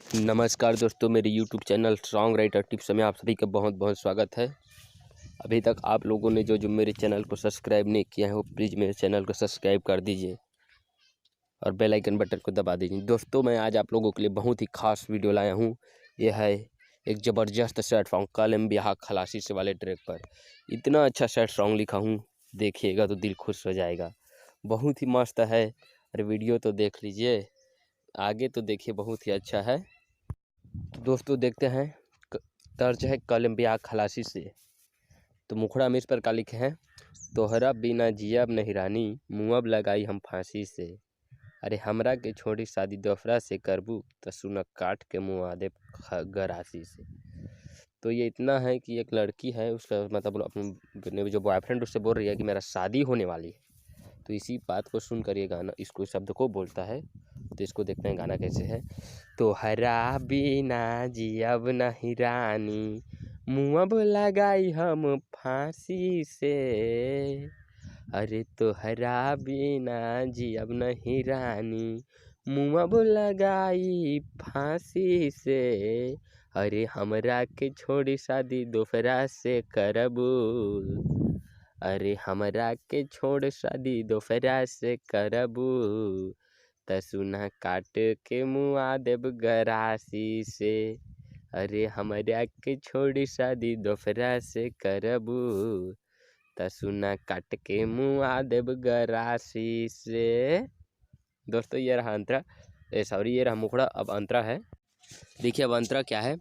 नमस्कार दोस्तों, मेरे YouTube channel song writer tips में आप सभी का बहुत बहुत स्वागत है। अभी तक आप लोगों ने जो जो मेरे चैनल को सब्सक्राइब नहीं किया है वो प्लीज़ मेरे चैनल को सब्सक्राइब कर दीजिए और बेल आइकन बटन को दबा दीजिए। दोस्तों, मैं आज आप लोगों के लिए बहुत ही खास वीडियो लाया हूँ। यह है एक ज़बरदस्त सैड सॉन्ग कलम बियाह खलासी से वाले ट्रैक पर। इतना अच्छा सैड सॉन्ग लिखा हूँ, देखिएगा तो दिल खुश हो जाएगा। बहुत ही मस्त है। अरे वीडियो तो देख लीजिए, आगे तो देखिए, बहुत ही अच्छा है। तो दोस्तों देखते हैं, तर्ज है कलम बियाह खलासी से। तो मुखड़ा में इस पर का लिखे हैं, तोहरा बिना जियब नहीं रानी, मुँहब लगाई हम फांसी से। अरे हमरा के छोड़ी शादी दोफरा से करबू, तो सुना काट के मुँह आदे गरासी से। तो ये इतना है कि एक लड़की है, उसका मतलब अपने जो बॉयफ्रेंड उससे बोल रही है कि मेरा शादी होने वाली है। तो इसी बात को सुनकर ये गाना इसको शब्द को बोलता है। तो इसको देखते हैं गाना कैसे है। तो हरा बिना जियब नहीं रानी, मुँहब लगाई हम फांसी से। अरे तो हरा बिना जियब नहीं रानी, मुँहब लगाई फांसी से। अरे हमरा के छोड़ी शादी दोसरा से करबू, अरे हमरा के छोड़ शादी दोसरा से करबू, त सुना काट के मुआ देब गरासी से। अरे हमरा के छोड़ी शादी दोसरा से करबू, त सुना काट के मुआ देब गरासी से। दोस्तों ये रहा अंतरा, सॉरी ये रहा मुखड़ा। अब अंतरा है, देखिए अब अंतरा क्या है।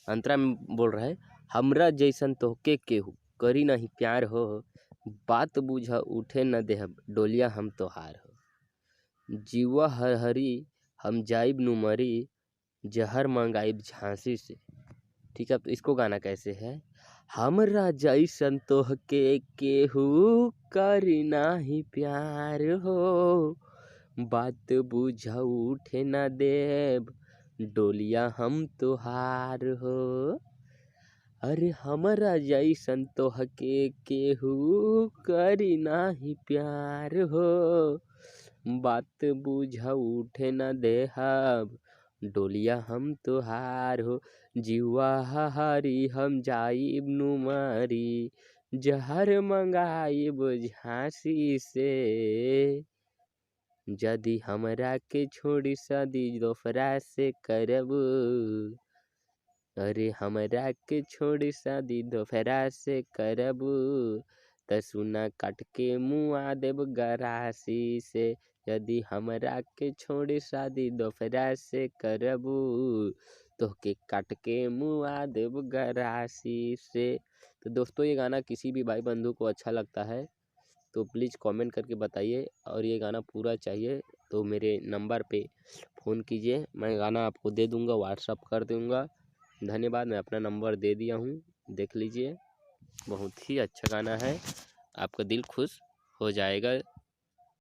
अंतरा में बोल रहा है, हमरा जैसन तोहके केहू करी नहीं प्यार हो, बात बूझा उठे न देहब डोलिया हम तोहार हो। जीवा हर हरी हम जाइब नु मरी, जहर मंगाइब झांसी से। ठीक है, तो इसको गाना कैसे है। हमरा जैसन तोहके केहू करी नाही प्यार हो, बात बूझा उठे न देब डोलिया हम तोहार हो। अरे हमरा जैसन तोहके केहू करी नाही प्यार हो, बात बूझा उठे न देहब डोलिया हम तोहार हो। जीवा हरी हम जाइब नु मरी, जहर मंगाइब झांसी से। यदि हमरा के छोड़ी शादी दोसरा से करबू, अरे हमरा के छोड़ी शादी दोसरा से करबू, त सुना काट के मुआ देब गरासी से। यदि हमरा के छोड़ी शादी दोसरा से करबू, तोहके काट के मुआ देब गरासी से। तो दोस्तों ये गाना किसी भी भाई बंधु को अच्छा लगता है तो प्लीज़ कमेंट करके बताइए। और ये गाना पूरा चाहिए तो मेरे नंबर पे फ़ोन कीजिए, मैं गाना आपको दे दूँगा, व्हाट्सअप कर दूँगा। धन्यवाद, मैं अपना नंबर दे दिया हूँ, देख लीजिए। बहुत ही अच्छा गाना है, आपका दिल खुश हो जाएगा।